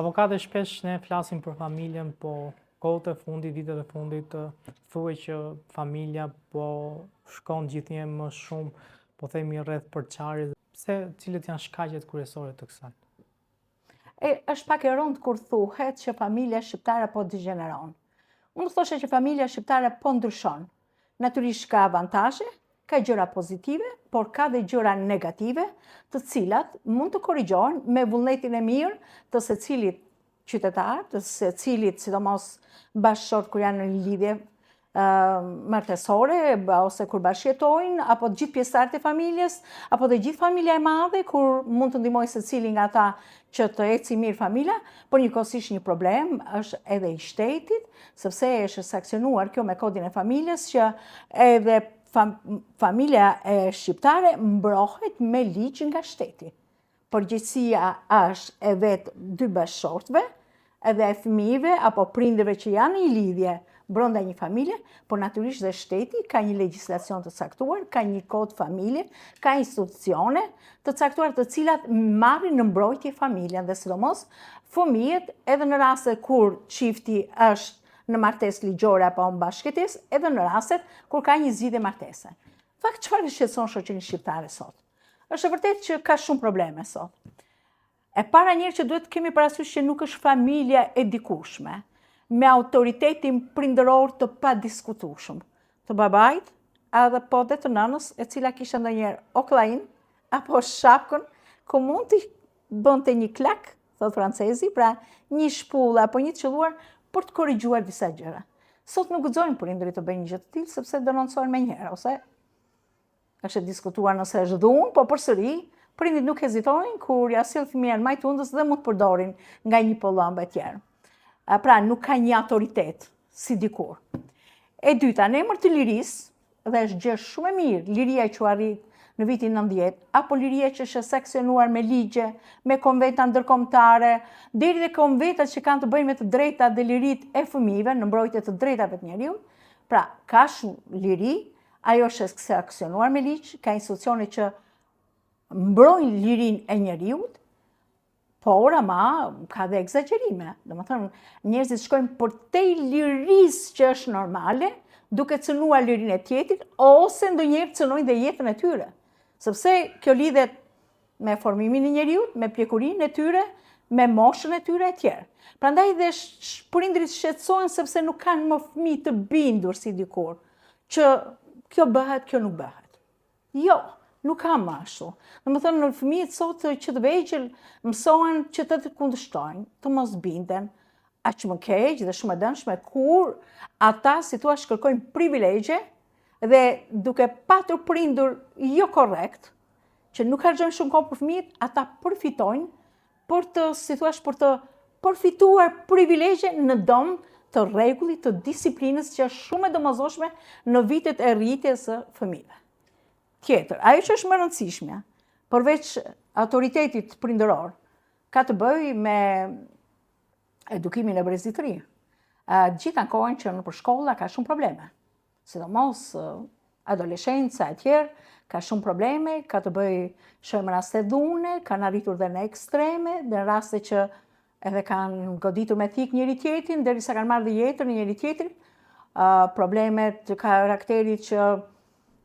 Avokate shpesh ne flasim për familjen, po kohët e fundit, vitet e fundit, thuhet që familja po shkon gjithnjë më shumë, po themi rreth përçarjes. Pse, cilët janë shkaqet kryesore të kësaj? E, është pak e rëndë kur thuhet që familja shqiptare po degjeneron. Unë thosha që familja shqiptare po ndryshon. Natyrisht ka avantazhe, ka gjëra pozitive, por ka dhe gjëra negative, të cilat mund të korrigjohen me vullnetin e mirë të secilit qytetar, të secilit sidomos bashkëshort kur janë në lidhje martesore ose kur bashkëjetojnë apo të gjithë pjesëtarët e familjes apo dhe gjithë familja e madhe kur mund të ndihmojë secili nga ata që të eci mirë familja, por njëkohësisht një problem është edhe i shtetit, sepse është sanksionuar kjo me kodin e familjes që edhe familja e shqiptare mbrohet me ligj nga shteti. Përgjegjësia është e vetë dy bashkëshortëve, edhe e fëmijëve apo prindërve që janë në një lidhje brenda një familje, por natyrisht dhe shteti ka një legjislacion të caktuar, ka një kod familje, ka institucione të caktuar të cilat marrin në mbrojtje familjen dhe sidomos fëmijët edhe në raste kur çifti është në martesë ligjore apo në bashkëjetesë, edhe në rastet kur ka një zgjidhje martese. Fakt çfarë e shqetëson shoqërinë shqiptare sot? Është e vërtetë që ka shumë probleme sot. E para njëherë që duhet të kemi parasysh që nuk është familja e dikurshme, me autoritetin prindëror të padiskutueshëm, të babait, edhe po dhe të nënës, e cila kishte ndonjëherë okllain, apo shapkën, ku mund t'i bënte një klak, thotë francezi, pra një shpullë apo një të qëlluar për të korrigjuar disa gjëra. Sot nuk guxojnë prindërit të bëjnë një gjë të tillë sepse denoncohen menjëherë ose Është e diskutuar nëse është dhunë, po përsëri, prindit nuk hezitojnë kur ia sjell fëmija në majë të hundës dhe mund të përdorin nga një pëllëmbë e tjerë. Pra, nuk ka një autoritet, si dikur. E dyta, në emër të lirisë, dhe është gjë shumë e mirë, liria që u arrit në vitin 90, apo liria që është sanksionuar me ligje, me konventa ndërkombëtare, deri dhe konventat që kanë të bëjnë me të drejtat dhe liritë e fëmijëve në mbrojtje të drejtave të njeriut, pra ka shumë liri, Ajo është e sanksionuar me ligj, ka institucione që mbrojnë lirinë e njeriut, por ama ka dhe ekzagjerime. Domethënë, njerëzit shkojnë përtej lirisë që është normale, duke cënuar lirinë e tjetrit, ose ndonjëherë cënojnë dhe jetën e tyre. Sepse kjo lidhet me formimin e njeriut, me pjekurinë e tyre, me moshën e tyre e tjerë. Prandaj dhe prindërit shqetësohen sepse nuk kanë më fëmijë të bindur si dikur, që kjo bëhet, kjo nuk bëhet. Jo, nuk ka më ashtu. Domethënë, fëmijët sot që të vegjël mësohen që të të kundërshtojnë, të mos binden, aq më keq dhe shumë e dëmshme, kur ata, si thua, kërkojnë privilegje dhe duke patur prindër jo korrekt, që nuk harxhojnë shumë kohë për fëmijët, ata përfitojnë për të, si thua, për të përfituar privilegje në dëm të rregullit të disiplinës që është shumë e domosdoshme në vitet e rritjes së fëmijëve. Tjetër, ajo që është më e rëndësishmja, përveç autoritetit prindëror, ka të bëjë me edukimin e brezit të ri. Të gjithë ankohen që nëpër shkolla ka shumë probleme. Sidomos adoleshenca e tjerë, ka shumë probleme, ka të bëjë shumë raste dhune, kanë arritur dhe në ekstreme, dhe në raste që edhe kanë goditur me thikë njëri-tjetrin, derisa kanë marrë dhe jetën e njëri-tjetrit, probleme të karakterit që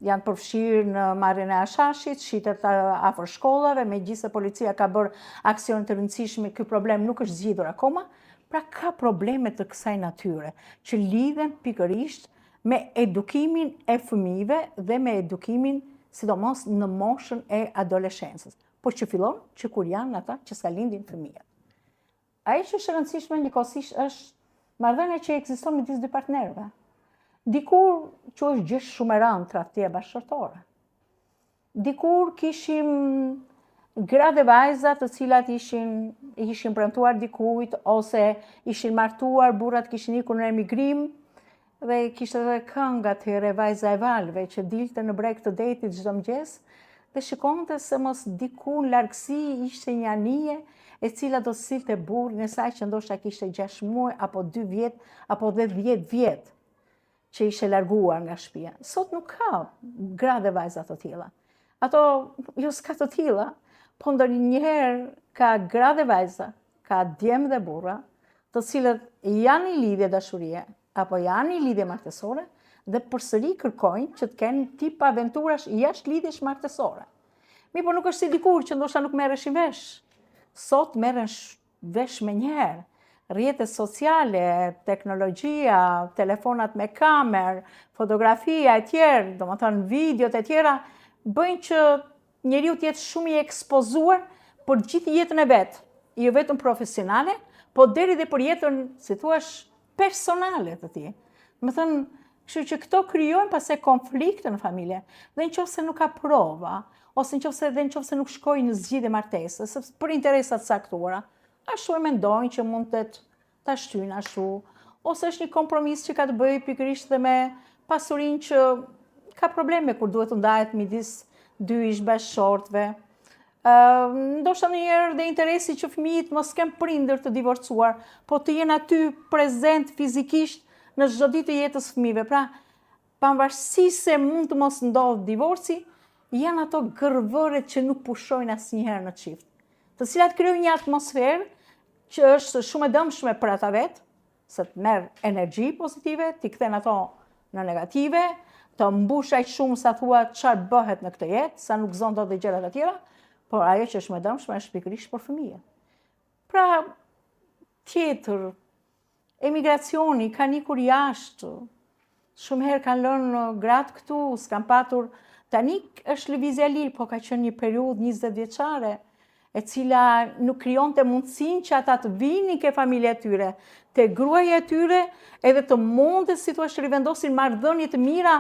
janë përfshirë në marrjen e hashashit, shitet afër shkollave, megjithëse policia ka bërë aksione të rëndësishme, ky problem nuk është zgjidhur akoma, pra ka probleme të kësaj natyre, që lidhen pikërisht me edukimin e fëmijëve dhe me edukimin sidomos në moshën e adoleshencës, por që fillon që kur janë ata që sa lindin fëmijët. Ajo që është e rëndësishme njëkohësisht është marrëdhënia që ekziston midis dy partnerëve. Dikur që është gjë shumë e rëndë tradhtia bashkëshortore. Dikur kishim gra dhe vajza të cilat ishin i ishin premtuar dikujt ose ishin martuar, burrat kishin ikur në emigrim dhe kishte edhe këngë atëherë vajza e valëve që dilte në breg të detit çdo mëngjes dhe shikonte se mos diku në largësi ishte një anije e cila do të sillte burrin e saj që ndoshta kishte 6 muaj apo 2 vjet apo dhe 10 vjet që ishte larguar nga shtëpia. Sot nuk ka gra dhe vajza të tilla. Ato jo s'ka të tilla, po ndonjëherë ka gra dhe vajza. Ka djem dhe burra, të cilët janë në lidhje dashurie, apo janë në lidhje martesore, dhe përsëri kërkojnë që të kenë tip aventurash jashtë lidhjesh martesore. Mirëpo nuk është si dikur që ndoshta nuk merreshin vesh. Sot merren vesh menjëherë. Rrjetet sociale, teknologjia, telefonat me kamerë, fotografia e tjerë, domethënë videot e tjera, bëjnë që njeriu të jetë shumë i ekspozuar për gjithë jetën e vet, jo vetëm profesionale, po deri dhe për jetën, si thuash, personale të tij. Domethënë, kështu që këto krijojnë pastaj konflikte në familje. Dhe në qoftë se nuk ka prova, ose në qoftë se dhe në qoftë se nuk shkojnë në zgjidhje martese, sepse për interesa të caktuara, ashtu e mendojnë që mund të ta shtyjnë ashtu, ose është një kompromis që ka të bëjë pikërisht dhe me pasurinë që ka probleme kur duhet të ndahet midis dy ish bashkëshortëve. Ndoshta ndonjëherë dhe interesi që fëmijët mos kenë prindër të divorcuar, po të jenë aty prezent fizikisht në çdo ditë të jetës fëmijëve. Pra, pavarësisht se mund të mos ndodhë divorci, janë ato gërvëret që nuk pushojnë asnjëherë në çift, të cilat krijojnë një atmosferë që është shumë e dëmshme për ata vetë, se të merr energji pozitive, t'i kthen ato në negative, të mbush aq shumë sa thua çfarë bëhet në këtë jetë, sa nuk zon dot dhe gjërat e tjera, por ajo që është më e dëmshme është pikërisht për fëmijët. Pra, tjetër, emigracioni kanë ikur jashtë, shumë herë kanë lënë gratë këtu, s'kanë patur, tani është lëvizja e lirë, po ka qenë një periudhë 20 vjeçare, e cila nuk krijonte mundësinë që ata të vinin ke familja e tyre, te gruaja e tyre, edhe të mundet, si thua, rivendosin marrëdhënie të mira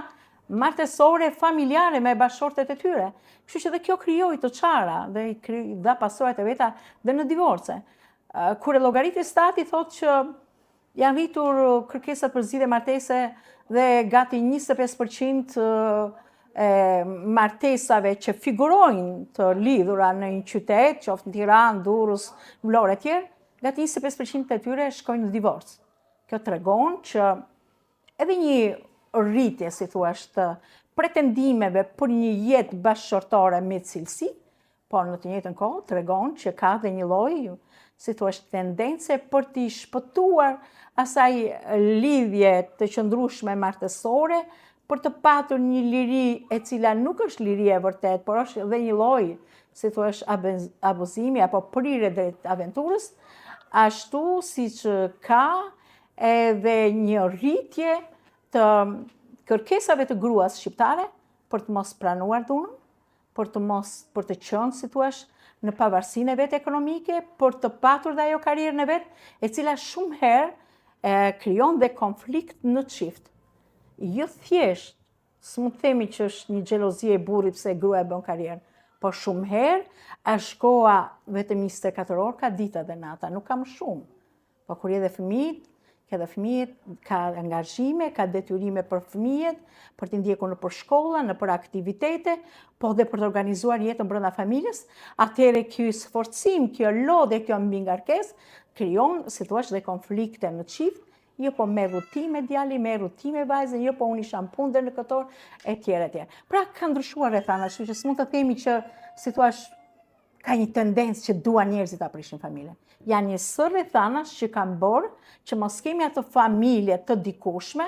martesore, familjare me bashkëshortet e tyre. Kështu që dhe kjo krijoi të çara dhe i kri, dha pasojat e veta dhe në divorce. Kur e llogarit Istati thotë që janë rritur kërkesat për zgjidhje martese dhe gati 25% e martesave që figurojnë të lidhura në një qytet, qoftë në Tiranë, Durrës, Vlorë e tjerë, gati 25% të tyre shkojnë në divorc. Kjo tregon që edhe një rritje, si thua, të pretendimeve për një jetë bashkëshortore me cilësi, por në të njëjtën kohë tregon që ka dhe një lloj, si thua, tendence për t'i shpëtuar asaj lidhje të qëndrueshme martesore, për të patur një liri e cila nuk është liri e vërtetë, por është dhe një lloj, si thua, abuzimi apo prirje drejt aventurës, ashtu siç ka edhe një rritje të kërkesave të gruas shqiptare për të mos pranuar dhunën, për të mos për të qenë, si thua, në pavarësinë e vet ekonomike, për të patur dhe ajo karrierën e vet, e cila shumë herë e krijon dhe konflikt në çift. Jo thjesht, s'mund të themi që është një xhelozi e burrit pse gruaja bën karrierën, po shumë herë është koha vetëm 24 orë ka dita dhe nata, nuk ka më shumë. Po kur je dhe fëmijët, ke dhe fëmijët, ka angazhime, ka detyrime për fëmijët, për t'i ndjekur nëpër shkolla, nëpër aktivitete, po dhe për të organizuar jetën brenda familjes, atëherë ky sforcim, kjo lodhje, kjo mbingarkesë, krijon, si thua, dhe konflikte në çift, jo po merru ti me djalin, merru ti me vajzën, jo po unë isha në punë dhe në këtë orë, e tjera, e tjera. Pra, ka ndryshuar rrethana, kështu që s'mund të themi që, si thua, ka një tendencë që duan njerëzit ta prishin familjen. Janë një sërë rrethanash që kanë bërë që mos kemi atë familje të dikurshme,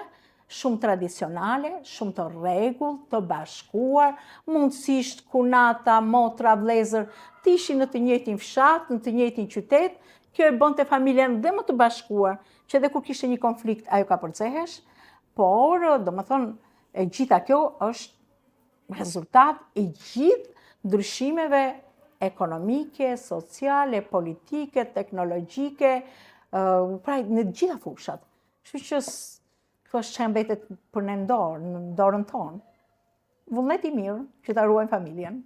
shumë tradicionale, shumë të rregullt, të bashkuar, mundësisht kunata, motra, vëllezër, të ishin në të njëjtin fshat, në të njëjtin qytet, kjo e bënte familjen dhe më të bashkuar, që edhe kur kishte një konflikt ajo kapërcehesh, por, domethënë, e gjitha kjo është rezultat i gjithë ndryshimeve ekonomike, sociale, politike, teknologjike, pra në të gjitha fushat. Kështu që këto është që mbetet për ne në dorë, në dorën tonë. Vullnet i mirë që ta ruajmë familjen.